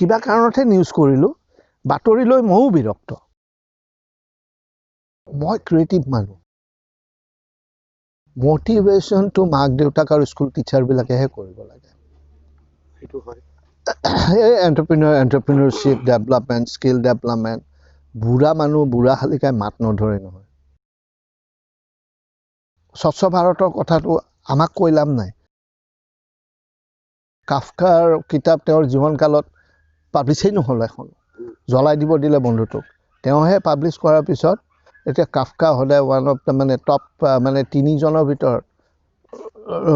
কিবা কাৰণতহে নিউজ কৰিলোঁ, বাতৰি লৈ ময়ো বিৰক্ত। মই ক্ৰিয়েটিভ মানুহ, মটিভেশ্যনটো মাক দেউতাক আৰু স্কুল টিচাৰবিলাকেহে কৰিব লাগে। সেইটো হয়। এই এণ্টাৰপ্ৰিনাৰশ্বিপ ডেভেলপমেণ্ট, স্কিল ডেভেলপমেণ্ট, বুঢ়া মানুহ বুঢ়া শালিকাই মাত নধৰে নহয়। স্বচ্ছ ভাৰতৰ কথাটো আমাক কৈ লাভ নাই। কাফকাৰ কিতাপ তেওঁৰ জীৱনকালত পাব্লিছেই নহ'ল এখন, জ্বলাই দিব দিলে বন্ধুটোক, তেওঁহে পাব্লিছ কৰাৰ পিছত এতিয়া কাফকা সদায় ওৱান অফ the মানে টপ মানে তিনিজনৰ ভিতৰত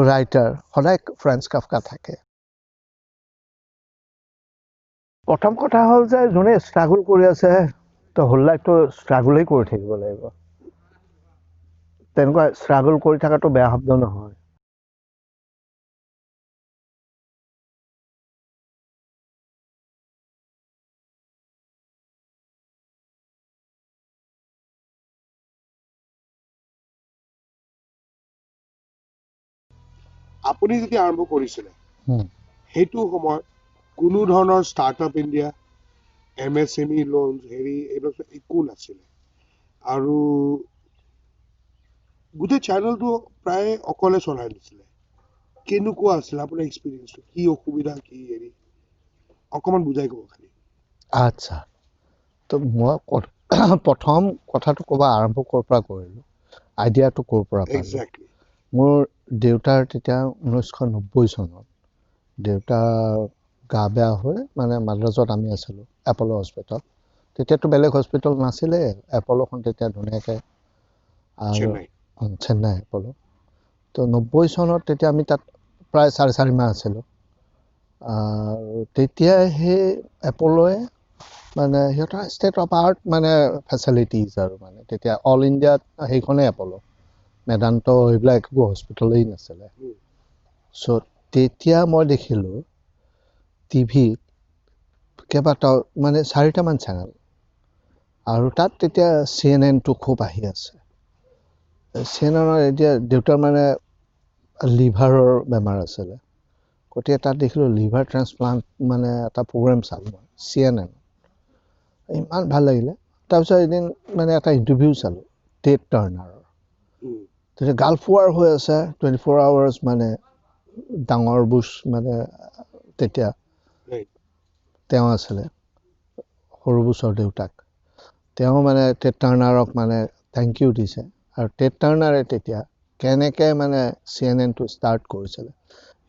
ৰাইটাৰ সদায় ফ্ৰেঞ্চ কাফকা থাকে। প্ৰথম কথা হ'ল যে যোনে ষ্ট্ৰাগল কৰি আছে তো হোল লাইফটো ষ্ট্ৰাগলেই কৰি থাকিব লাগিব। তেনেকুৱা ষ্ট্ৰাগল কৰি থকাটো বেয়া শব্দ নহয়। আপুনি যেতিয়া আৰম্ভ কৰিছিলে সেইটো সময়ত কোনো ধৰণৰ startup India, MSME loan, হেৰি এইবিলাক একো নাছিলে আৰু গোটেই চেনেলটো প্ৰায় অকলে চলাই নিছিলে। কেনেকুৱা আছিলে আপোনাৰ এক্সপিৰিয়েঞ্চটো, কি অসুবিধা, কি হেৰি, অকণমান বুজাই ক'ব খালি। আচ্ছা, তো মই প্ৰথম কথাটো ক'ব আৰম্ভ ক'ৰ পৰা কৰিলোঁ, আইডিয়াটো ক'ৰ পৰা পালোঁ? এক্সেক্টলি। মোৰ দেউতাৰ তেতিয়া 1990 চনত দেউতা গা বেয়া হৈ মানে মাদ্ৰাজত আমি আছিলোঁ এপল' হস্পিটেল। তেতিয়াতো বেলেগ হস্পিটেল নাছিলে, এপল'খন তেতিয়া ধুনীয়াকৈ আৰু চেন্নাই এপল'। তো 90 চনত তেতিয়া আমি তাত প্ৰায় 4.5 মাহ আছিলোঁ। আৰু তেতিয়া সেই এপল'য়ে মানে সিহঁতৰ ষ্টেট অফ আৰ্ট মানে ফেচিলিটিজ আৰু মানে তেতিয়া অল ইণ্ডিয়াত সেইখনেই এপল', মেদান্ত এইবিলাক একো হস্পিটেলেই নাছিলে। চ' তেতিয়া মই দেখিলোঁ টিভিত কেইবাটাও মানে 4টামান চেনেল, আৰু তাত তেতিয়া CNN-টো খুব আহি আছে। CNN-ৰ এতিয়া দেউতাৰ মানে লিভাৰৰ বেমাৰ আছিলে, গতিকে তাত দেখিলোঁ লিভাৰ ট্ৰান্সপ্লাণ্ট মানে এটা প্ৰগ্ৰেম চালোঁ মই CNN, ইমান ভাল লাগিলে। তাৰপিছত এদিন মানে এটা ইণ্টাৰভিউ চালোঁ টেড টাৰ্ণাৰৰ, তেতিয়া গাল্ফ ৱাৰ হৈ আছে 24 আৱাৰ্ছ মানে ডাঙৰ বুছ মানে তেতিয়া তেওঁ আছিলে সৰু বুছৰ দেউতাক, তেওঁ মানে টেড টাৰ্ণাৰক মানে thank U দিছে। আৰু টেড টাৰ্ণাৰে তেতিয়া কেনেকৈ মানে CNN-টো ষ্টাৰ্ট কৰিছিলে,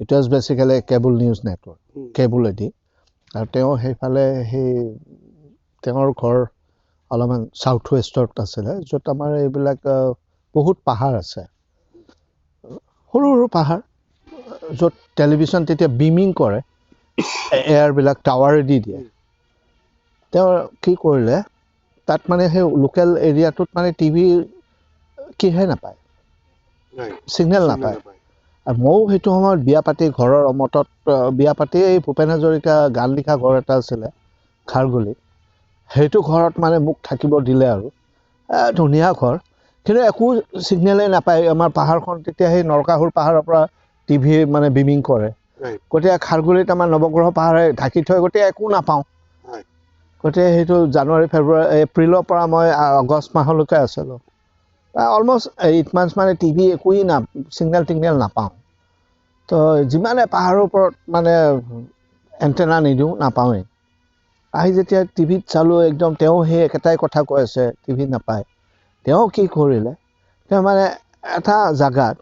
it was basically cable news network, কেবুলেদি। আৰু তেওঁ সেইফালে সেই তেওঁৰ ঘৰ অলপমান চাউথ ৱেষ্টত আছিলে, য'ত আমাৰ এইবিলাক বহুত পাহাৰ আছে, সৰু সৰু পাহাৰ, য'ত টেলিভিশ্যন তেতিয়া বিমিং কৰে, এয়াৰবিলাক টাৱাৰে দি দিয়ে। তেওঁ কি কৰিলে তাত মানে সেই লোকেল এৰিয়াটোত মানে টিভি কিহে নাপায়, ছিগনেল নাপায়। আৰু ময়ো সেইটো সময়ত বিয়া পাতি ঘৰৰ অমতত বিয়া পাতি এই ভূপেন হাজৰিকা গান লিখা ঘৰ এটা আছিলে খাৰগুলিত, সেইটো ঘৰত মানে মোক থাকিব দিলে আৰু ধুনীয়া ঘৰ, কিন্তু একো ছিগনেলেই নাপায়। আমাৰ পাহাৰখন তেতিয়া সেই নৰকাসুৰ পাহাৰৰ পৰা টিভি মানে বিমিং কৰে, গতিকে খাৰগুলিত আমাৰ নৱগ্ৰহ পাহাৰে ঢাকি থয়, গতিকে একো নাপাওঁ। গতিকে সেইটো জানুৱাৰী ফেব্ৰুৱাৰী এপ্ৰিলৰ পৰা মই আগষ্ট মাহলৈকে আছিলোঁ, অলমষ্ট 8 মান্থছ মানে টিভি একোৱেই না ছিগনেল টিগনেল নাপাওঁ। তো যিমানে পাহাৰৰ ওপৰত মানে এণ্টেনা নিদিওঁ নাপাওঁৱেই। আহি যেতিয়া টিভিত চালোঁ একদম তেওঁ সেই একেটাই কথা কৈ আছে, টিভি নাপায়। তেওঁ কি কৰিলে, তেওঁ মানে এটা জাগাত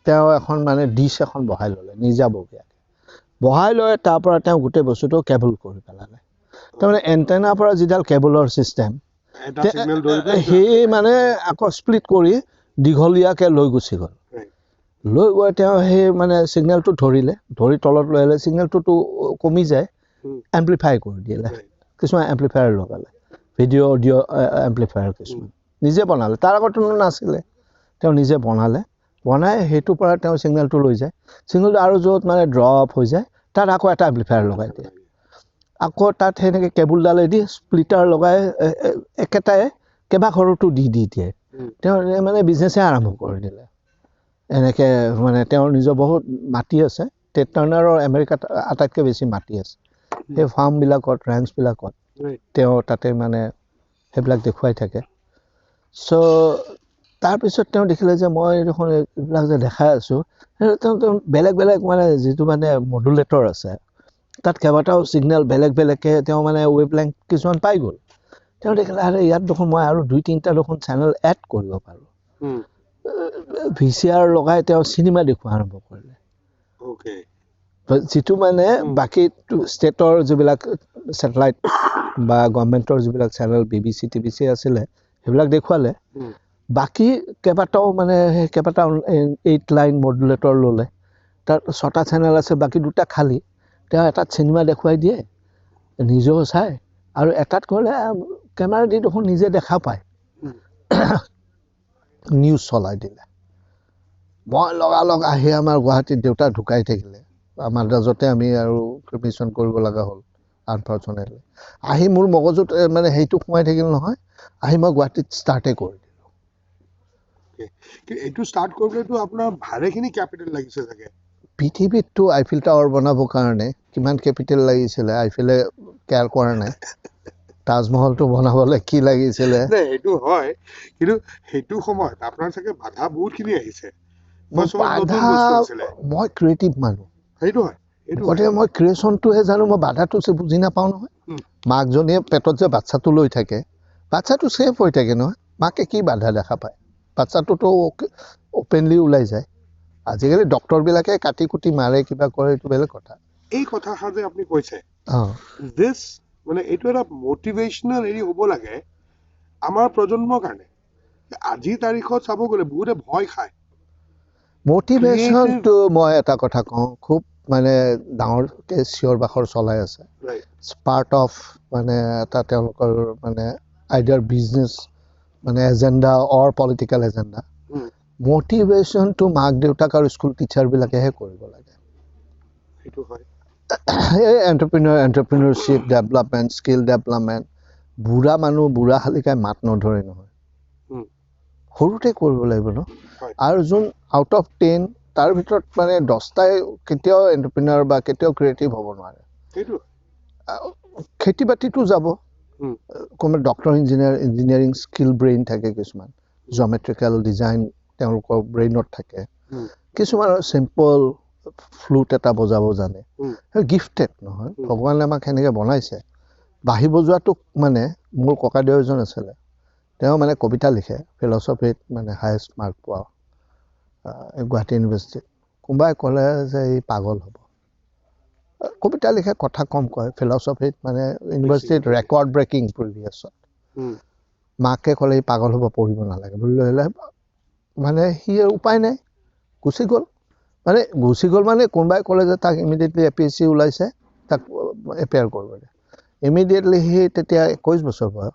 তেওঁ এখন মানে ডিছ এখন বহাই ল'লে নিজাববীয়াকৈ, বহাই লৈ তাৰপৰা তেওঁ গোটেই বস্তুটো কেবুল কৰি পেলালে। তাৰমানে এণ্টেনাৰ পৰা যিডাল কেবুলৰ ছিষ্টেম সেই মানে আকৌ স্প্লিট কৰি দীঘলীয়াকৈ লৈ গুচি গ'ল। লৈ গৈ তেওঁ সেই মানে ছিগনেলটো ধৰিলে, ধৰি তলত লৈ আহিলে, ছিগনেলটোতো কমি যায়, এম্প্লিফাই কৰি দিলে, কিছুমান এম্প্লিফায়াৰ লগালে, ভিডিঅ' অডিঅ' এম্প্লিফায়াৰ কিছুমান নিজে বনালে, তাৰ আগতনো নাছিলে, তেওঁ নিজে বনালে, বনাই সেইটোৰ পৰা তেওঁ ছিগনেলটো লৈ যায়, ছিগনেলটো আৰু য'ত মানে ড্ৰপ হৈ যায় তাত আকৌ এটা এম্প্লিফায়াৰ লগাই দিয়ে, আকৌ তাত সেনেকৈ কেবুলডালেদি স্প্লিটাৰ লগাই একেটাই কেইবাঘৰতো দি দি দিয়ে। তেওঁ মানে বিজনেছে আৰম্ভ কৰি দিলে এনেকৈ। মানে তেওঁৰ নিজৰ বহুত মাটি আছে, টেড টাৰ্ণাৰৰ আমেৰিকাত আটাইতকৈ বেছি মাটি আছে, সেই ফাৰ্মবিলাকত, ৰেঞ্চবিলাকত তেওঁ তাতে মানে সেইবিলাক দেখুৱাই থাকে। চ' তাৰপিছত তেওঁ দেখিলে যে মই দেখোন এইবিলাক যে দেখাই আছোঁ, তেওঁ বেলেগ বেলেগ মানে যিটো মানে মডুলেটৰ আছে তাত কেইবাটাও ছিগনেল বেলেগ বেলেগকৈ তেওঁ মানে ৱেভ লেংথ কিছুমান পাই গ'ল। তেওঁ দেখিলে আৰে ইয়াত দেখোন মই আৰু 2-3টা দেখোন চেনেল এড কৰিব পাৰোঁ। VCR লগাই তেওঁ চিনেমা দেখুওৱা আৰম্ভ কৰিলে। যিটো মানে বাকী ষ্টেটৰ যিবিলাক ছেটেলাইট বা গভৰ্ণমেণ্টৰ যিবিলাক চেনেল BBC TBC আছিলে সেইবিলাক দেখুৱালে। বাকী কেইবাটাও মানে সেই কেইবাটাও 8 লাইন মডুলেটৰ ল'লে, তাত 6টা চেনেল আছে, বাকী 2টা খালী। তেওঁ এটাত চিনেমা দেখুৱাই দিয়ে, নিজেও চায়, আৰু এটাত ক'লে কেমেৰা দি দেখোন নিজে দেখা পায়, নিউজ চলাই দিলে। মই লগালগ আহি আমাৰ গুৱাহাটীত দেউতা ঢুকাই থাকিলে, মাদ্ৰাজতে আমি আৰু ক্ৰিমিশ্যন কৰিব লগা হ'ল আনফৰ্চুনেটলি। আহি মোৰ মগজুত মানে সেইটো সোমাই থাকিল নহয়, আহি মই গুৱাহাটীত ষ্টাৰ্টে কৰি দিলোঁ। এইটো ষ্টাৰ্ট কৰিবলৈতো আপোনাৰ ভালেখিনি কেপিটেল লাগিছে চাগে। পৃথিৱীততো আইফিল টাৱাৰ বনাবৰ কাৰণে কিমান কেপিটেল লাগিছিলে, আইফিলে কেয়াৰ কৰা নাই। তাজমহলটো বনাবলৈ কি লাগিছিলে, সেইটো হয়। কিন্তু সেইটো সময়ত আপোনাৰ চাগে বাধা বহুতখিনি আহিছে। মই ক্ৰিয়েটিভ মানুহ, সেইটো হয়। গতিকে মই ক্ৰিয়েশ্যনটোহে জানো, মই বাধাটো বুজি নাপাওঁ নহয়। মাকজনীয়ে পেটত যে বাচ্ছাটো লৈ থাকে, বাচ্ছাটো ছেফ হৈ থাকে নহয়, মাকে কি বাধা দেখা পায়? বাচ্ছাটোতো অ'পেনলি ওলাই যায়। আজিকালি ডক্টৰবিলাকে কাটি কুটি মাৰে, কিবা কৰে, এইটো বেলেগ কথা। এই কথাষাৰ যে আপুনি কৈছে, দিছ মানে এইটো এটা মটিভেশ্যনেল হেৰি হ'ব লাগে আমাৰ প্ৰজন্মৰ কাৰণে। আজিৰ তাৰিখত চাব গ'লে বহুতে ভয় খায়। মটিভেশ্যনটো মই এটা কথা কওঁ, খুব মানে ডাঙৰকৈ চিঞৰ বাখৰ চলাই আছে, পাৰ্ট অফ মানে এটা তেওঁলোকৰ মানে আইডাৰ বিজনেছ মানে এজেণ্ডা অৰ পলিটিকেল এজেণ্ডা। মটিভেশ্যনটো মাক দেউতাক আৰু স্কুল টিচাৰবিলাকেহে কৰিব লাগে। সেইটো হয়। এই এণ্টাৰপ্ৰিনাৰশ্বিপ ডেভেলপমেণ্ট, স্কিল ডেভেলপমেণ্ট, বুঢ়া মানুহ বুঢ়া শালিকাই মাত নধৰে নহয়, সৰুতে কৰিব লাগিব ন। আৰু যোন আউট অফ 10 তাৰ ভিতৰত মানে 10টাই কেতিয়াও এণ্টাৰপ্ৰিনাৰ বা কেতিয়াও ক্ৰিয়েটিভ হ'ব নোৱাৰে। খেতি বাতিতো যাব, কোনোবা doctor, engineer, engineering skill brain থাকে, কিছুমান জিঅ'মেট্ৰিকেল ডিজাইন তেওঁলোকৰ ব্ৰেইনত থাকে, কিছুমানৰ চিম্পল ফ্লুট এটা বজাব জানে, গিফটেড নহয়, ভগৱানে আমাক সেনেকৈ বনাইছে। বাঁহী বজোৱাটোক মানে মোৰ ককাদেউ এজন আছিলে, তেওঁ মানে কবিতা লিখে, ফিলচফিত মানে হায়েষ্ট মাৰ্ক পোৱা গুৱাহাটী ইউনিভাৰ্চিটিত। কোনোবাই ক'লে যে এই পাগল হ'ব, কবিতা লিখে, কথা কম কয়, ফিলচফিত মানে ইউনিভাৰ্চিটিত ৰেকৰ্ড ব্ৰেকিং প্ৰিভিয়াছত। মাকে ক'লে এই পাগল হ'ব, পঢ়িব নালাগে বুলি লৈ হ'লে মানে সি উপায় নাই, গুচি গ'ল। মানে গুচি গ'ল মানে কোনোবাই ক'লে যে তাক ইমিডিয়েটলি APSC ওলাইছে, তাক এপেয়াৰ কৰিব দে। ইমিডিয়েটলি সি তেতিয়া 21 বছৰ বয়স,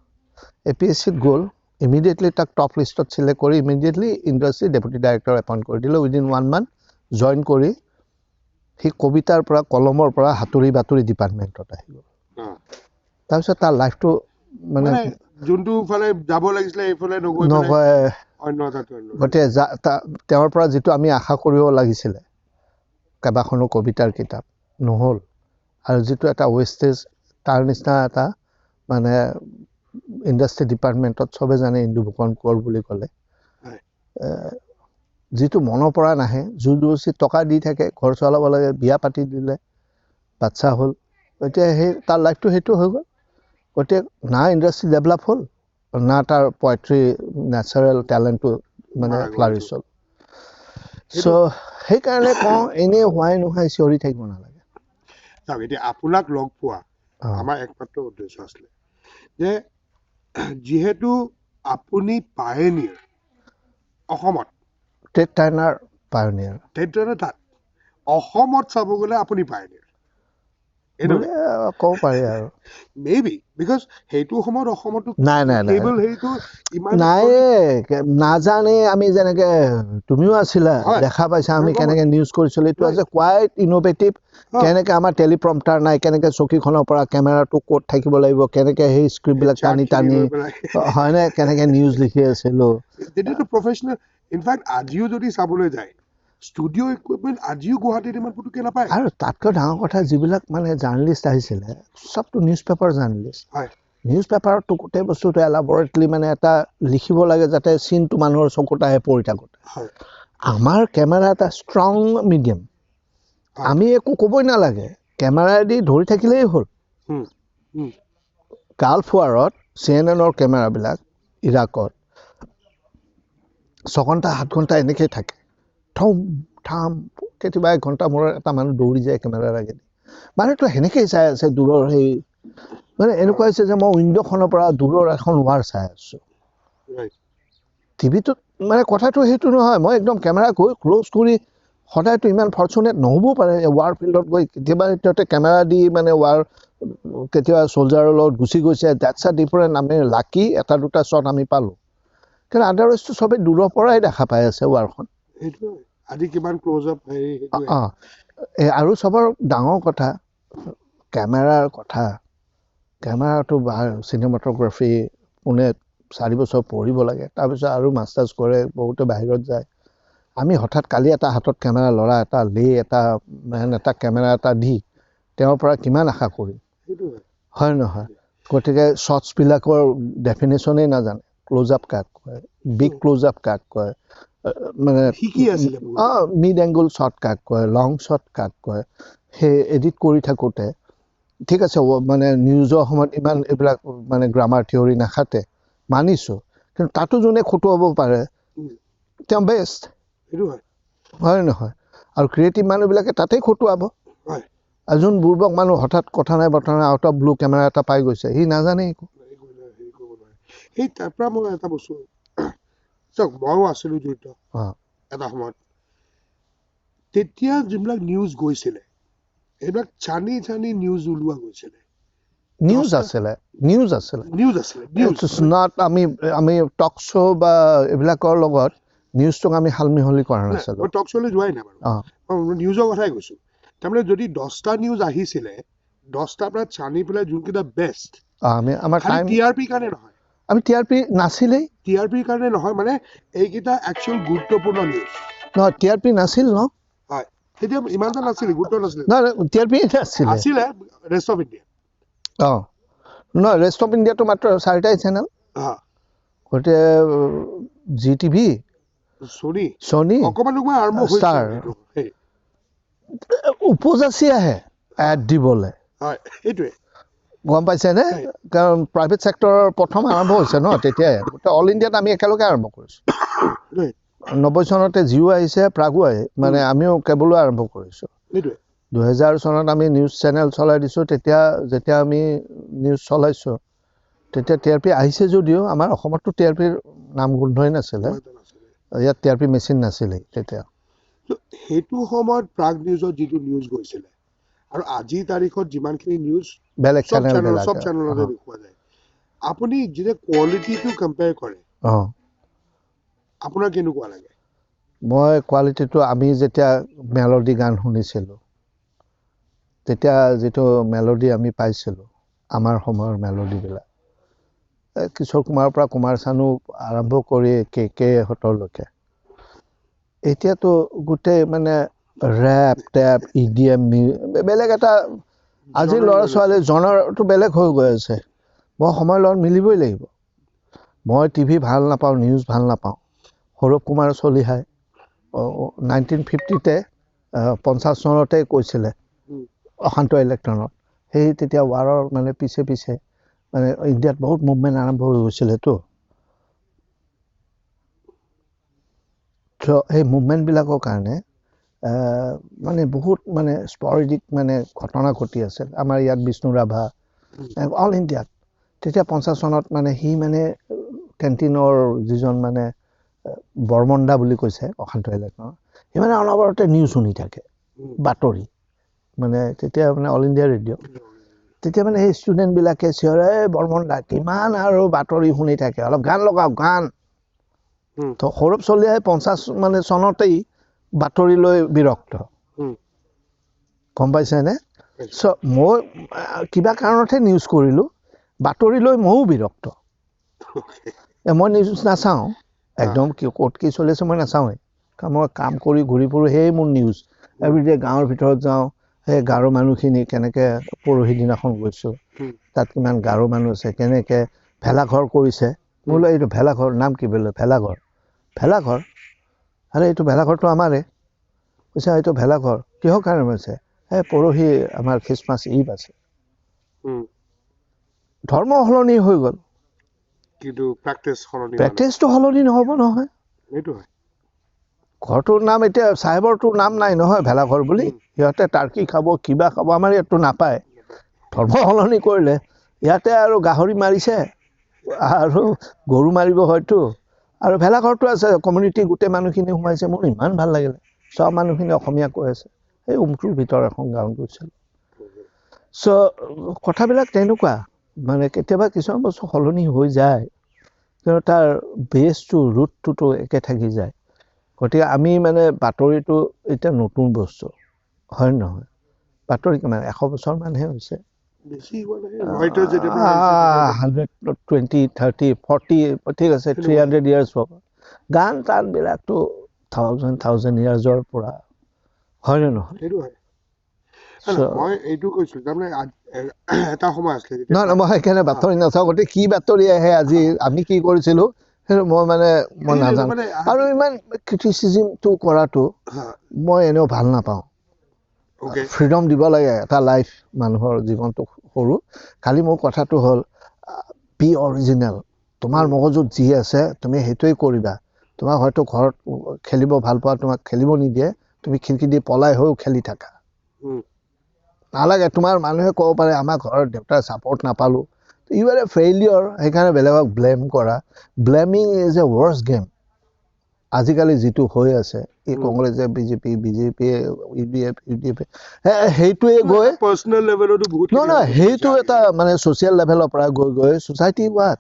APSCত গ'ল, ইমিডিয়েটলি তাক টপ লিষ্টত চিলেক্ট কৰি immediately industry deputy director appoint কৰি দিলে। উইদিন 1 মান্থ জইন কৰি সি কবিতাৰ পৰা, কলমৰ পৰা হাতুৰি বাতুৰি ডিপাৰ্টমেণ্টত আহি গ'ল। তাৰপিছত তাৰ লাইফটো মানে যোনটো ফালে যাব লাগিছিলে এইফালে নগৈ, গতিকে তেওঁৰ পৰা যিটো আমি আশা কৰিব লাগিছিলে, কেইবাখনো কবিতাৰ কিতাপ নহ'ল, আৰু যিটো এটা ৱেষ্টেজ তাৰ নিচিনা এটা মানে ইণ্ডাষ্ট্ৰি ডিপাৰ্টমেণ্টত চবে জানে ইন্দুভূষণ কোঁৱৰ বুলি ক'লে, যিটো মনৰ পৰা নাহে, জোৰ জবৰদস্তি টকা দি থাকে, ঘৰ চলাব লাগে, বিয়া পাতি দিলে, বাচ্ছা হ'ল, এতিয়া সেই তাৰ লাইফটো সেইটো হৈ গ'ল। গতিকে না ইণ্ডাষ্ট্ৰি ডেভেলপ হ'ল, না তাৰ পয়েট্ৰি নেচাৰেল টেলেণ্টটো মানে ফ্লাৰিছ হ'ল। চ' সেইকাৰণে কওঁ, এনেই হোৱাই নোহোৱাই চিঞৰি থাকিব নালাগে। চাওক, এতিয়া আপোনাক লগ পোৱা আমাৰ একমাত্ৰ উদ্দেশ্য আছিলে যে যিহেতু আপুনি পায়নিয়াৰ অসমত, ট্ৰেড টাইনাৰ পায়নিয়াৰ, ট্ৰেড টাইনাৰ তাত অসমত চাব গ'লে আপুনি পায়নিয়াৰ ক'ব পাৰি আৰু মে বি, because সেইটো সময়ত অসমতো নাই নাই নাই নাজানে। আমি যেনেকে তুমিও আছিলা, দেখা পাইছা আমি কেনেকে নিউজ কৰিছিলোঁ, এইটো আছে কোৱাইট ইন'ভেটিভ। কেনেকে আমাৰ টেলিপ্ৰম্পটাৰ নাই, কেনেকে চকীখনৰ পৰা কেমেৰাটো ক'ত থাকিব লাগিব, কেনেকে সেই স্ক্ৰিপ্টবিলাক টানি টানি হয়নে, কেনেকে নিউজ লিখি আছিলোঁ। তেতিয়াতো প্ৰফেচনেল। ইনফেক্ট আজিও যদি চাবলৈ যায়, ষ্টুডিঅ' ইকুইপমেণ্ট আজিও গুৱাহাটীত ইমান পুতুককে নাপায়। আৰু তাতকৈ ডাঙৰ কথা, যিবিলাক মানে জাৰ্ণেলিষ্ট আহিছিলে চবতো নিউজ পেপাৰ জাৰ্ণেলিষ্ট। নিউজ পেপাৰততো গোটেই বস্তুটো এলাবৰেটলি মানে এটা লিখিব লাগে যাতে চিনটো মানুহৰ চকুত আহে পঢ়ি থাকোঁতে। আমাৰ কেমেৰা এটা ষ্ট্ৰং মিডিয়াম, আমি একো ক'বই নালাগে, কেমেৰাইদি ধৰি থাকিলেই হ'ল। গাল্ফ ৱাৰত CNN-ৰ কেমেৰাবিলাক ইৰাকত 6 ঘণ্টা 7 ঘণ্টা এনেকেই থাকে, থম থাম, কেতিয়াবা 1 ঘণ্টা মূৰত এটা মানুহ দৌৰি যায় কেমেৰাৰ আগেদি, মানুহটো সেনেকেই চাই আছে দূৰৰ। সেই মানে এনেকুৱা হৈছে যে মই উইণ্ড'খনৰ পৰা দূৰৰ এখন ৱাৰ চাই আছোঁ। টিভিটোত মানে কথাটো সেইটো নহয়, মই একদম কেমেৰা গৈ ক্ল'জ কৰি, সদায়তো ইমান ফৰ্চুনেট নহ'বও পাৰে ৱাৰ ফিল্ডত গৈ, কেতিয়াবা সিহঁতে কেমেৰা দি মানে ৱাৰ কেতিয়াবা চ'লজাৰৰ লগত গুচি গৈছে, that's a different. আমি লাকি এটা দুটা শ্বট আমি পালোঁ, কিন্তু আদাৰৱাইজটো চবেই দূৰৰ পৰাই দেখা পাই আছে ৱাৰখন। অঁ, আৰু চবৰ ডাঙৰ কথা কেমেৰাৰ কথা, কেমেৰাটো চিনেমাটোগ্ৰাফী কোনে 4 বছৰ পঢ়িব লাগে, তাৰপিছত আৰু মাষ্টাৰ্ছ কৰে, বহুতে বাহিৰত যায়। আমি হঠাৎ কালি এটা হাতত কেমেৰা ল'ৰা এটা লে এটা এটা কেমেৰা এটা দি তেওঁৰ পৰা কিমান আশা কৰিম, হয় নহয়? গতিকে শ্বটছবিলাকৰ ডেফিনেশ্যনেই নাজানে, ক্ল'জ আপ কাক কয়, বিগ ক্ল'জ আপ কাক কয়, মানে অঁ মিড এংগল শ্বট কাক কয়, লং শ্বট কাক কয়, সেই এডিট কৰি থাকোঁতে ঠিক আছে মানে নিউজৰ সময়ত ইমান এইবিলাক মানে গ্ৰামাৰ থিয়ৰী নাখাতে মানিছোঁ, কিন্তু তাতো যোনে খটুৱাব পাৰে তেওঁ বেষ্ট, হয় নহয়? আৰু ক্ৰিয়েটিভ মানুহবিলাকে তাতেই খটুৱাব। আৰু যোন বুৰ্বক মানুহ হঠাৎ কথা নাই বতৰা নাই আউট অফ ব্লু কেমেৰা এটা পাই গৈছে, সি নাজানে একো। সেই তাৰ পৰা মই এটা বস্তু চাওক, ময়ো আছিলোঁ জড়িত এটা সময়ত, তেতিয়া যোনবিলাক নিউজ গৈছিলে সেইবিলাক চানি চানি নিউজ ওলোৱা গৈছিলে। নিউজ আছিলে, নিউজ আছিলে, নিউজ আছিলে, not আমি আমি টক শ্ব' বা এইবিলাকৰ লগত নিউজটোক আমি সাল মিহলি কৰা নাছিলোঁ। মই টক শ্ব'লৈ যোৱাই নাই বাৰু, নিউজৰ কথাই কৈছোঁ। তাৰমানে যদি 10টা নিউজ আহিছিলে, 10টাৰ পৰা চানি পেলাই যোনকেইটা বেষ্ট, আমি আমাৰ টি আৰ পিৰ কাৰণে নহয়, আমি টি আৰ পি নাছিলেই, টি আৰ পিৰ কাৰণে নহয়, মানে এইকেইটা একচুৱেল গুৰুত্বপূৰ্ণ নিউজ নহয়, টি আৰ পি নাছিল ন? হয়, তেতিয়া ইমান এটা নাছিল, গুৰুত্ব নাছিলে। নহয়, টি আৰ পি নাছিলে, আছিলে ৰেষ্ট অফ ইণ্ডিয়া। অঁ, নহয়, ৰেষ্ট অফ ইণ্ডিয়াটো মাত্ৰ 4টাই চেনেল, গতিকে জি টিভি, ছনী, অকণমান ষ্টাৰ, উপজাচি আহে এড দিবলৈ। সেইটোৱে গম পাইছেনে? কাৰণ প্ৰাইভেট ছেক্টৰৰ প্ৰথম আৰম্ভ হৈছে ন তেতিয়াই, গোটেই অল ইণ্ডিয়াত আমি একেলগে আৰম্ভ কৰিছোঁ। 90 চনতে জিঅ' আহিছে, প্ৰাগো আহি মানে আমিও কেবলো আৰম্ভ কৰিছোঁ। 2000 চনত আমি নিউজ চেনেল চলাই দিছোঁ। তেতিয়া যেতিয়া আমি নিউজ চলাইছোঁ তেতিয়া টি আৰ পি আহিছে যদিও আমাৰ অসমততো টি আৰ পিৰ নাম গোন্ধই নাছিলে, ইয়াত টি আৰ পি মেচিন নাছিলেই তেতিয়া। সেইটো সময়ত প্ৰাগ নিউজত যিটো নিউজ গৈছিলে আৰু আজিৰ তাৰিখত যিমানখিনি নিউজ বেলেগ চেনেল চব চেনেলতে দেখুওৱা যায়, আপুনি যেতিয়া কোৱালিটিটো কম্পেয়াৰ কৰে, আপোনাৰ কেনেকুৱা লাগে? মই কোৱালিটিটো, আমি যেতিয়া মেলডি গান শুনিছিলোঁ তেতিয়া যিটো মেলডি আমি পাইছিলোঁ, আমাৰ সময়ৰ মেলডিবিলাক, কিশোৰ কুমাৰৰ পৰা কুমাৰ চানু আৰম্ভ কৰি কে কেহঁতৰলৈকে, এতিয়াতো গোটেই মানে ৰেপ টেপ EDM বেলেগ এটা, আজিৰ ল'ৰা ছোৱালীৰ জনাৰটো বেলেগ হৈ গৈ আছে। মই সময়ৰ লগত মিলিবই লাগিব। মই টিভি ভাল নাপাওঁ, নিউজ ভাল নাপাওঁ। সৌৰভ কুমাৰ চলিহাই 1950-তে 50 চনতে কৈছিলে অশান্ত ইলেক্ট্ৰনত, সেই তেতিয়া ৱাৰৰ মানে পিছে পিছে মানে ইণ্ডিয়াত বহুত মুভমেণ্ট আৰম্ভ হৈ গৈছিলেতো, সেই মুভমেণ্টবিলাকৰ কাৰণে মানে বহুত মানে স্পৰিডিক মানে ঘটনা ঘটি আছিল আমাৰ ইয়াত, বিষ্ণু ৰাভা অল ইণ্ডিয়াত। তেতিয়া 50 চনত মানে সি মানে কেণ্টিনৰ যিজন মানে বৰ্মনদা বুলি কৈছে অশান্ত ইলেক্ট্ৰনত, সি মানে অনবৰতে নিউজ শুনি থাকে, বাতৰি মানে তেতিয়া মানে অল ইণ্ডিয়া ৰেডিঅ'। তেতিয়া মানে সেই ষ্টুডেণ্টবিলাকে চিঞৰে, এই বৰ্মনদা কিমান আৰু বাতৰি শুনি থাকে, অলপ গান লগাওক গান। তো সৌৰভ চলিহাই 50 মানে চনতেই বাতৰি লৈ বিৰক্ত, গম পাইছেনে? চ' মই কিবা কাৰণতহে নিউজ কৰিলোঁ, বাতৰি লৈ ময়ো বিৰক্ত। মই নিউজ নাচাওঁ একদম, কি ক'ত কি চলি আছে মই নাচাওঁৱেই। মই কাম কৰি ঘূৰি ফুৰোঁ, সেয়ে মোৰ নিউজ। এভৰিডে গাঁৱৰ ভিতৰত যাওঁ, সেই গাৰো মানুহখিনি কেনেকৈ, পৰহি দিনাখন গৈছোঁ, তাত কিমান গাৰো মানুহ আছে, কেনেকৈ ভেলাঘৰ কৰিছে। বোলে এইটো ভেলাঘৰ নাম কি বোলে? ভেলাঘৰ। ভেলাঘৰ, আৰে এইটো ভেলাঘৰটো আমাৰে। কৈছে এইটো ভেলাঘৰ কিহৰ কাৰণে হৈছে? এই পৰহি আমাৰ খ্ৰীষ্টমাছ ইভ আছে। ধৰ্ম সলনি হৈ গ'ল, কিন্তু প্ৰেক্টিচটো সলনি নহ'ব নহয়। ঘৰটোৰ নাম এতিয়া চাহেবৰটোৰ নাম নাই নহয় ভেলাঘৰ বুলি। সিহঁতে টাৰ্কি খাব, কিবা খাব, আমাৰ ইয়াততো নাপায়। ধৰ্ম সলনি কৰিলে ইয়াতে আৰু গাহৰি মাৰিছে আৰু গৰু মাৰিব হয়তো। আৰু ভেলাঘৰটো আছে, কমিউনিটি গোটেই মানুহখিনি সোমাইছে। মোৰ ইমান ভাল লাগিলে, চব মানুহখিনি অসমীয়া কৈ আছে। এই উমটোৰ ভিতৰত এখন গাঁৱত গৈছিলোঁ। চ' কথাবিলাক তেনেকুৱা, মানে কেতিয়াবা কিছুমান বস্তু সলনি হৈ যায়, কিন্তু তাৰ বেছটো, ৰুটটোতো একে থাকি যায়। গতিকে আমি মানে বাতৰিটো এতিয়া নতুন বস্তু হয় নহয়? বাতৰি কিমান 100 বছৰমানহে হৈছে, 120, 30, 40, ঠিক আছে, 300 ইয়াৰ্ছ হ'ব। গান তানবিলাকতো 1000 ইয়াৰ্ছৰ পৰা, হয়নে নহয়? নহয়, মই সেইকাৰণে বাতৰি নাচাওঁ। গতিকে কি বাতৰি আহে আজি আমি কি কৰিছিলোঁ সেইটো মই মানে মই নাজানো। আৰু ইমান ক্ৰিটিচিজিমটো কৰাটো মই এনেও ভাল নাপাওঁ। ফ্ৰীডম দিব লাগে এটা লাইফ, মানুহৰ জীৱনটো সৰু। খালি মোৰ কথাটো হ'ল বি অৰিজিনেল। তোমাৰ মগজুত যি আছে তুমি সেইটোৱেই কৰিবা। তোমাক হয়তো ঘৰত খেলিব ভাল পোৱা, তোমাক খেলিব নিদিয়ে, তুমি খিৰিকী দি পলাই হৈও খেলি থাকা। নালাগে তোমাৰ মানুহে ক'ব পাৰে আমাৰ ঘৰত দেউতাৰ ছাপৰ্ট নাপালোঁ, ইউ আৰ এ ফেইলিয়ৰ। সেইকাৰণে বেলেগক ব্লেম কৰা, blaming is a worse game. আজিকালি যিটো হৈ আছে, এই কংগ্ৰেছে বিজেপি, বিজেপিয়ে U D F, U D F, সেইটোৱে গৈ নহয় নহয়, সেইটো এটা মানে ছ'চিয়েল লেভেলৰ পৰা গৈ গৈ ছ'চাইটি হোৱাত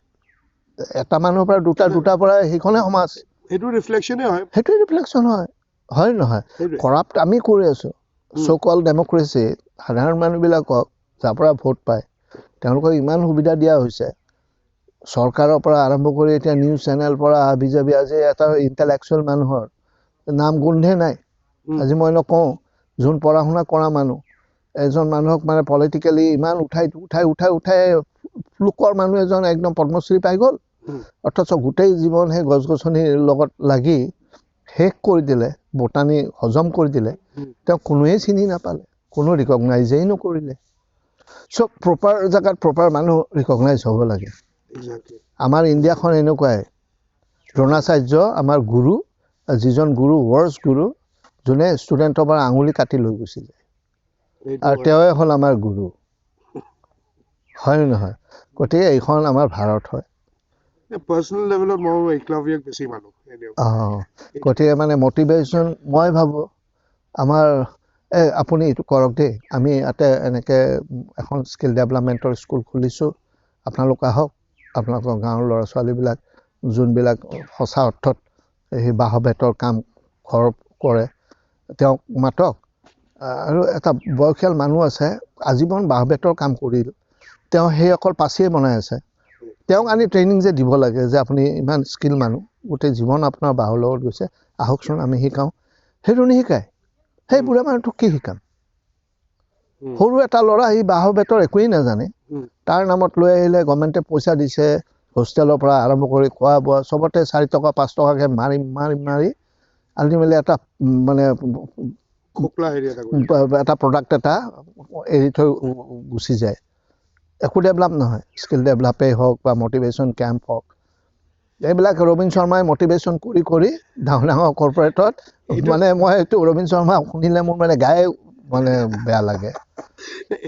এটা মানুহৰ পৰা দুটা, দুটাৰ পৰা সেইখনে সমাজ। সেইটো ৰিফ্লেকশ্যনে হয়, সেইটোৱে ৰিফ্লেকশ্যন হয়, হয় নহয়? কৰাপ্ট আমি কৰি আছোঁ। চ' কল ডেম'ক্ৰেচি, সাধাৰণ মানুহবিলাকক যাৰ পৰা ভোট পায় তেওঁলোকক ইমান সুবিধা দিয়া হৈছে, চৰকাৰৰ পৰা আৰম্ভ কৰি এতিয়া নিউজ চেনেল পৰা বিজেপি। আজি এটা ইণ্টেলেকচুৱেল মানুহৰ নাম গোন্ধে নাই। আজি মই নকওঁ, যোন পঢ়া শুনা কৰা মানুহ এজন মানুহক মানে পলিটিকেলি ইমান উঠাই উঠাই উঠাই উঠাই লোকৰ মানুহ এজন একদম পদ্মশ্ৰী পাই গ'ল, অথচ গোটেই জীৱন সেই গছ গছনিৰ লগত লাগি শেষ কৰি দিলে, বটানী হজম কৰি দিলে, তেওঁক কোনোৱেই চিনি নাপালে, কোনো ৰিকগনাইজেই নকৰিলে। চব প্ৰপাৰ জেগাত প্ৰপাৰ মানুহ ৰিকগনাইজ হ'ব লাগে। আমাৰ ইণ্ডিয়াখন এনেকুৱাই। দ্ৰোণাচাৰ্য আমাৰ গুৰু, যিজন গুৰু ৱৰ্ষ্ট গুৰু, যোনে ষ্টুডেণ্টৰ পৰা আঙুলি কাটি লৈ গুচি যায়, আৰু তেওঁৱে হ'ল আমাৰ গুৰু, হয় নহয়? গতিকে এইখন আমাৰ ভাৰত হয়। অঁ, গতিকে মানে মটিভেশ্যন মই ভাবোঁ আমাৰ, এই আপুনি এইটো কৰক দেই, আমি ইয়াতে এনেকৈ এখন স্কিল ডেভেলপমেণ্টৰ স্কুল খুলিছোঁ, আপোনালোক আহক, আপোনালোকৰ গাঁৱৰ ল'ৰা ছোৱালীবিলাক যোনবিলাক সঁচা অৰ্থত সেই বাঁহ বেতৰ কাম ঘৰ কৰে তেওঁক মাতক। আৰু এটা বয়সীয়াল মানুহ আছে, আজীৱন বাঁহ বেতৰ কাম কৰিল, তেওঁ সেই অকল পাচিয়ে বনাই আছে, তেওঁক আনি ট্ৰেইনিং যে দিব লাগে যে আপুনি ইমান স্কিল মানুহ, গোটেই জীৱন আপোনাৰ বাঁহৰ লগত গৈছে, আহকচোন আমি শিকাওঁ। সেইটো নিশিকায়। সেই বুঢ়া মানুহটোক কি শিকাম? সৰু এটা ল'ৰা, সি বাঁহৰ বেতৰ একোৱেই নাজানে, তাৰ নামত লৈ আহিলে গভৰ্ণমেণ্টে পইচা দিছে, হোষ্টেলৰ পৰা আৰম্ভ কৰি খোৱা বোৱা চবতে 4 টকা 5 টকাকৈ মাৰি মাৰি মাৰি আল্টিমেটলি এটা মানে এটা প্ৰডাক্ট এটা এৰি থৈ গুচি যায়। একো ডেভেলপ নহয়, স্কিল ডেভেলপেই হওক বা মটিভেশ্যন কেম্প হওক, এইবিলাক ৰবীন শৰ্মাই মটিভেশ্যন কৰি কৰি ডাঙৰ ডাঙৰ কৰ্পৰেটত, মানে মই এইটো ৰবীন শৰ্মা শুনিলে মোৰ মানে গায়ে মানে বেয়া লাগে।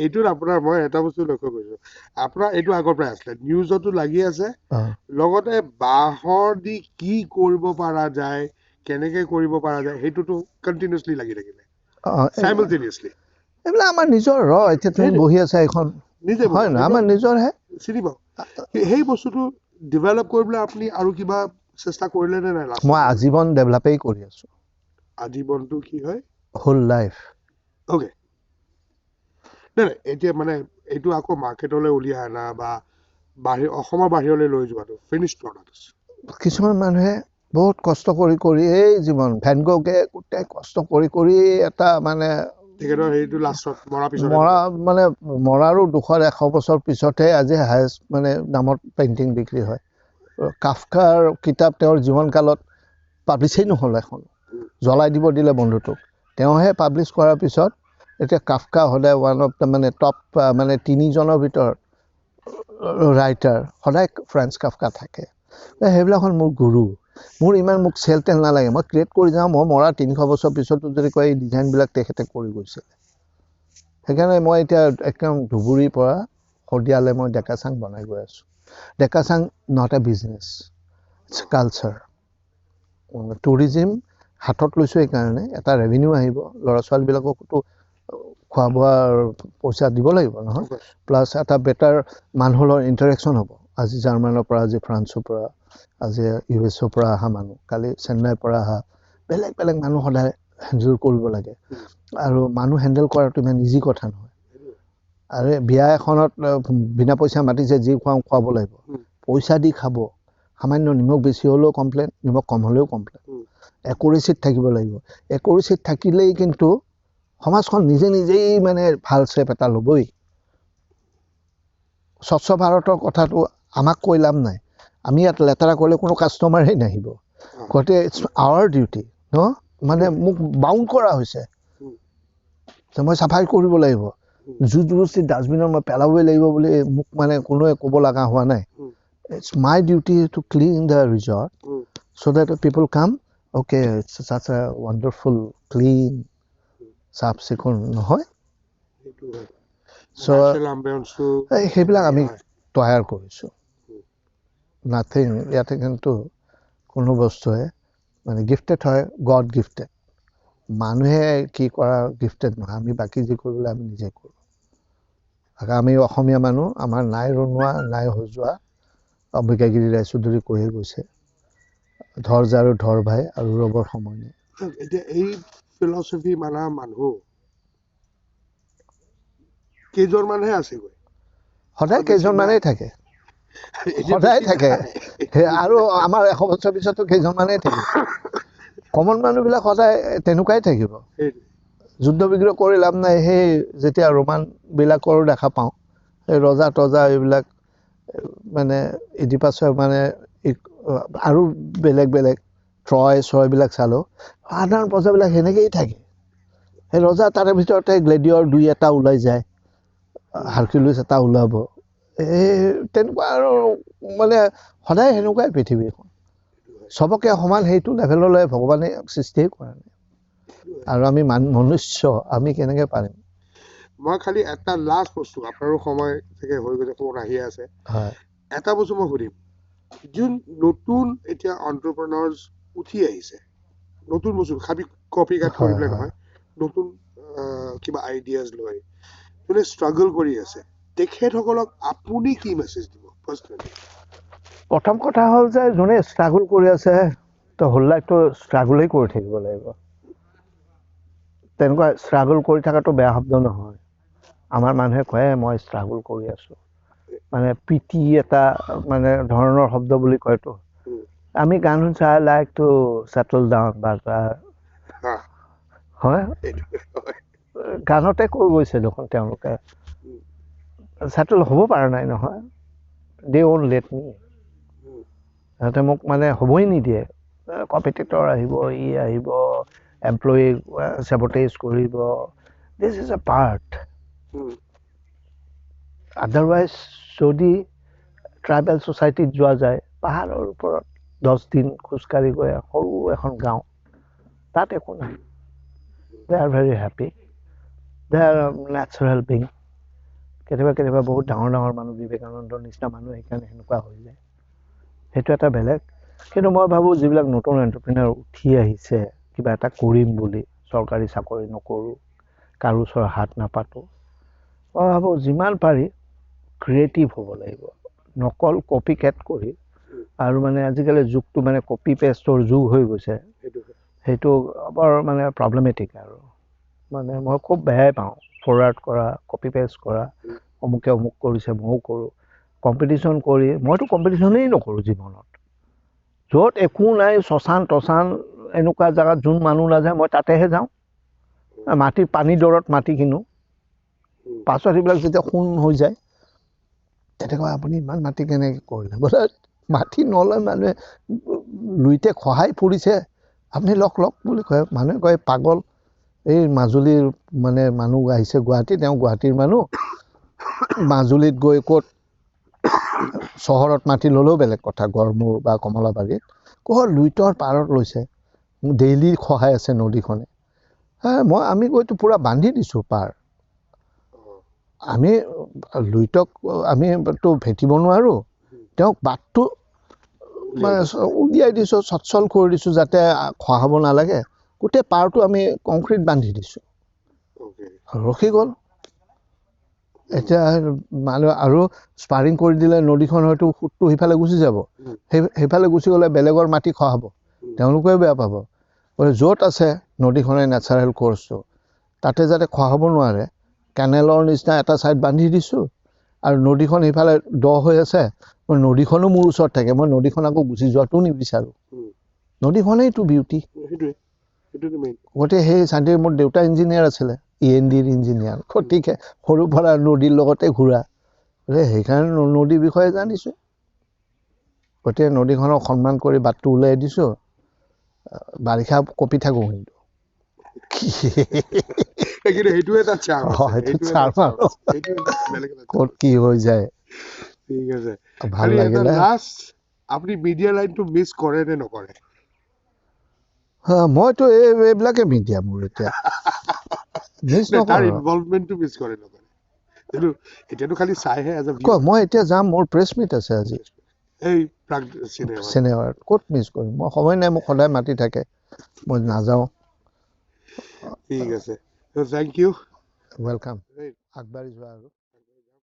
এইটোত আপোনাৰ মই এটা বস্তু লক্ষ্য কৰিছোঁ, আপোনাৰ এইটো আগৰ পৰাই আছিলে, নিউজতো লাগি আছে, লগতে বাঁহৰ দি কি কৰিব পৰা যায়, কেনেকে কৰিব পৰা যায়, সেইটোতো কণ্টিনিউচলি লাগি থাকিলে চাইমালটেনিয়াছলি। এইবিলাক আমাৰ নিজৰ ৰ, এতিয়া তুমি বহি আছা এইখন নিজে হয় নহয়, আমাৰ নিজৰহে চিনি পাওঁ। সেই বস্তুটো ডেভেলপ কৰিবলৈ আপুনি আৰু কিবা চেষ্টা কৰিলে নে নাই? মই আজীৱন ডেভেলপেই কৰি আছোঁ। আজীৱনটো কি হয়? Whole life. Okay, নাই নাই, এতিয়া মানে এইটো আকৌ মাৰ্কেটলৈ উলিয়াই অনা বা বাহিৰ অসমৰ বাহিৰলৈ লৈ যোৱাটো ফিনিছ প্ৰডাক্ট। কিছুমান মানুহে বহুত কষ্ট কৰি কৰি এই জীৱন ভেনগোকে গোটেই কষ্ট কৰি কৰি এটা মানে মৰা মানে মৰাৰো 200-100 বছৰ পিছতহে আজি হায়েষ্ট মানে দামত পেইণ্টিং বিক্ৰী হয়। কাফকাৰ কিতাপ তেওঁৰ জীৱনকালত পাব্লিছেই নহ'ল, এখন জ্বলাই দিব দিলে বন্ধুটোক, তেওঁহে পাব্লিছ কৰাৰ পিছত এতিয়া কাফকা সদায় ওৱান অফ the মানে টপ মানে 3জনৰ ভিতৰত ৰাইটাৰ সদায় ফ্ৰেঞ্চ কাফকা থাকে। সেইবিলাক হ'ল মোৰ গুৰু। মোৰ ইমান মোক চেল তেল নালাগে, মই ক্ৰিয়েট কৰি যাওঁ। মই মৰা 300 বছৰ পিছতো যদি কয় এই ডিজাইনবিলাক তেখেতে কৰি গৈছিলে। সেইকাৰণে মই এতিয়া একদম ধুবুৰীৰ পৰা শদিয়ালৈ মই ডেকাচাং বনাই গৈ আছোঁ। Dekachang not a business, it's culture. Tourism হাতত লৈছোঁ এইকাৰণে, এটা ৰেভিনিউ আহিব, ল'ৰা ছোৱালীবিলাককতো খোৱা বোৱাৰ পইচা দিব লাগিব নহয়, প্লাছ এটা বেটাৰ মানুহৰ লগত ইণ্টাৰেকশ্যন হ'ব। আজি জাৰ্মানৰ পৰা, আজি ফ্ৰান্সৰ পৰা, আজি ইউ এছৰ পৰা অহা মানুহ, কালি চেন্নাইৰ পৰা অহা বেলেগ বেলেগ মানুহ সদায় হেণ্ডেল কৰিব লাগে। আৰু মানুহ হেণ্ডেল কৰাটো ইমান ইজি কথা নহয়। আৰু বিয়া এখনত বিনা পইচা মাতিছে, যি খুৱাওঁ খুৱাব লাগিব, পইচা দি খাব। সামান্য নিমখ বেছি হ'লেও কমপ্লেইন, নিমখ কম হ'লেও কমপ্লেইন। একুৰেচিত থাকিব লাগিব। একুৰেচিত থাকিলেই কিন্তু সমাজখন নিজে নিজেই মানে ভাল শ্বেপ এটা ল'বই। স্বচ্ছ ভাৰতৰ কথাটো আমাক কৈ লাভ নাই, আমি ইয়াত লেতেৰা কৰিলে কোনো কাষ্টমাৰেই নাহিব। গতিকে it's hour duty ন, মানে মোক বাউণ্ড কৰা হৈছে যে মই চাফাই কৰিব লাগিব, জুত জবস্তি ডাষ্টবিনত মই পেলাবই লাগিব বুলি মোক মানে কোনোৱে ক'ব লগা হোৱা নাই। It's my duty to clean the resort so that people come, okay it's such a wonderful clean চাফ চিকুণ নহয়। চ' সেইবিলাক আমি তৈয়াৰ কৰিছোঁ। নাথিং ইয়াতে কিন্তু কোনো বস্তুৱে মানে গিফ্টেড হয়, গড গিফ্টেড। মানুহে কি কৰা গিফ্টেড নহয়, আমি বাকী যি কৰিবলৈ আমি নিজে কৰোঁ। আমি অসমীয়া মানুহ, আমাৰ নাই ৰণোৱা নাই সজোৱা। অম্বিকাগিৰি ৰায়চৌধুৰী কৈয়ে গৈছে, ধৰ ঝাৰু ধৰ ভাই আৰু ৰবৰ সময় নাই। এতিয়া এই ফিলচফি মানা মানুহ কেইজনমানহে আছেগৈ, সদায় কেইজনমানেই থাকে, সদায় থাকে। আৰু আমাৰ 100 বছৰ পিছতো কেইজনমানেই থাকিব। কমন মানুহবিলাক সদায় তেনেকুৱাই থাকিব। যুদ্ধ বিগ্ৰহ কৰি লাভ নাই। সেই যেতিয়া ৰোমানবিলাকৰো দেখা পাওঁ, সেই ৰজা তজা এইবিলাক মানে ইডিপাছৰ মানে আৰু বেলেগ বেলেগ ট্ৰয় ছয়বিলাক চালোঁ, সাধাৰণ প্ৰজাবিলাক সেনেকৈয়ে থাকে। সেই ৰজা তাৰে ভিতৰতে গ্লেডিয়ৰ 2-1 ওলাই যায়, হাৰকিউলিছ এটা ওলাব, এই তেনেকুৱা আৰু মানে সদায় সেনেকুৱাই পৃথিৱীখন। চবকে সমান সেইটো লেভেললৈ ভগৱানে সৃষ্টিয়ে কৰা নাই। আৰু আমি মনুষ্য, আমি কেনেকৈ পাৰিম? মই খালি এটা লাষ্ট বস্তু, আপোনাৰো সময় চাগে হৈ গৈছে, ফোন আহি আছে, এটা বস্তু মই সুধিম, যোন নতুন এতিয়া অন্টাৰপ্ৰেনাৰ্ছ উঠি আহিছে, নতুন বস্তু খাবি কপি কাট কৰি পেলাই নহয়, নতুন কিবা আইডিয়াজ লৈ যোনে ষ্ট্ৰাগল কৰি আছে, তেখেতসকলক আপুনি কি মেছেজ দিব? প্ৰথম কথা হ'ল যে যোনে ষ্ট্ৰাগল কৰি আছে তো হোল লাইফটো ষ্ট্ৰাগলেই কৰি থাকিব লাগিব। তেনেকুৱা ষ্ট্ৰাগল কৰি থকাটো বেয়া শব্দ নহয়। আমাৰ মানুহে কয় মই ষ্ট্ৰাগল কৰি আছোঁ, মানে পিটি এটা মানে ধৰণৰ শব্দ বুলি কয়তো। আমি গান শুনিছোঁ, I like to settle down বা হয় গানতে কৈ গৈছে দেখোন, তেওঁলোকে ছেটেল হ'ব পৰা নাই নহয়। দে ৱ'ণ্ট let me, সিহঁতে মোক মানে হ'বই নিদিয়ে। কম্পিটিটৰ আহিব, ই আহিব, এমপ্লয়ী চেবটেজ কৰিব। This is a part. Otherwise যদি ট্ৰাইবেল ছ'চাইটিত যোৱা যায়, পাহাৰৰ ওপৰত 10 দিন খোজকাঢ়ি গৈ সৰু এখন গাঁও, তাত একো নাই। They are very happy, they are natural being. কেতিয়াবা কেতিয়াবা বহুত ডাঙৰ ডাঙৰ মানুহ, বিবেকানন্দৰ নিচিনা মানুহ সেইকাৰণে সেনেকুৱা হৈ যায়, সেইটো এটা বেলেগ। কিন্তু মই ভাবোঁ যিবিলাক নতুন এণ্টাৰপ্ৰেনাৰ উঠি আহিছে কিবা এটা কৰিম বুলি, চৰকাৰী চাকৰি নকৰোঁ, কাৰো ওচৰত হাত নাপাতোঁ, মই ভাবোঁ যিমান পাৰি ক্ৰিয়েটিভ হ'ব লাগিব, নকল কপি কেট কৰি। আৰু মানে আজিকালি যুগটো মানে কপি পেষ্টৰ যুগ হৈ গৈছে, সেইটো বৰ মানে প্ৰব্লেমেটিক। আৰু মানে মই খুব বেয়াই পাওঁ ফৰৱাৰ্ড কৰা, কপি পেষ্ট কৰা, অমুকে অমুক কৰিছে ময়ো কৰোঁ, কম্পিটিশ্যন কৰি। মইতো কম্পিটিশ্যনেই নকৰোঁ জীৱনত। য'ত একো নাই, শশান টচান এনেকুৱা জেগাত যোন মানুহ নাযায় মই তাতেহে যাওঁ। মাটি পানী দৰত মাটি কিনো, পাছত সেইবিলাক যেতিয়া সোণ হৈ যায় তেতিয়া কয় আপুনি ইমান মাটি কেনেকৈ কৰিলে? বোলে মাটি নলয় মানুহে লুইতে খহাই ফুৰিছে, আপুনি লওক লওক বুলি কয়। মানুহে কয় পাগল, এই মাজুলীৰ মানে মানুহ আহিছে গুৱাহাটী, তেওঁ গুৱাহাটীৰ মানুহ, মাজুলীত গৈ ক'ত চহৰত মাটি ল'লেও বেলেগ কথা, গড়মূৰ বা কমলাবাৰীত ক'ত লুইতৰ পাৰত লৈছে, ডেইলি খহাই আছে নদীখনে। মই আমি গৈতো পূৰা বান্ধি দিছোঁ পাৰ, আমি লুইতক আমিতো ভেটিব নোৱাৰোঁ, তেওঁক বাটটো মানে উলিয়াই দিছোঁ, সচ্ছল কৰি দিছোঁ যাতে খহাব নালাগে। গোটেই পাৰটো আমি কংক্ৰিট বান্ধি দিছোঁ, ৰখি গ'ল। এতিয়া মানুহ আৰু স্পাৰিং কৰি দিলে নদীখন হয়তো সোঁতটো সিফালে গুচি যাব, সেইফালে গুচি গ'লে বেলেগৰ মাটি খহাব, তেওঁলোকেও বেয়া পাব। য'ত আছে নদীখনে নেচাৰেল কৰ্চটো, তাতে যাতে খহাব নোৱাৰে কেনেলৰ নিচিনা এটা ছাইড বান্ধি দিছোঁ, আৰু নদীখন সেইফালে দ হৈ আছে, মই নদীখনো মোৰ ওচৰত থাকে, মই নদীখন আকৌ গুচি যোৱাটোও নিবিচাৰোঁ। নদীখনেইতো বিউটি। গতিকে সেই চাইণ্টিফিক, মোৰ দেউতা ইঞ্জিনিয়াৰ আছিলে, ই.এন.ডিৰ ইঞ্জিনিয়াৰ, গতিকে সৰুৰ পৰা নদীৰ লগতে ঘূৰা, গতিকে সেইকাৰণে নদীৰ বিষয়ে জানিছোঁ। গতিকে নদীখনক সন্মান কৰি বাটটো উলিয়াই দিছোঁ। বাৰিষা কঁপি থাকোঁ কিন্তু। ক'ত কি হৈ যায়। ঠিক আছে, ভাল লাগিলে। আপুনি মিডিয়া লাইনটো মিছ কৰে নে নকৰে? মইতো এইবিলাকে মিডিয়া মোৰ এতিয়া মিছ নকৰোঁ। ইনভলভমেণ্টটো মিছ কৰে নকৰে? এতিয়াতো খালি চাইহে। মই এতিয়া যাম, মোৰ প্ৰেছ মিট আছে আজি এই চিনেমাত, ক'ত মিছ কৰিম? মই সময় নাই, মোক সদায় মাতি থাকে, মই নাযাওঁ। ঠিক আছে, thank U, welcome. আগবাঢ়ি যোৱা আৰু।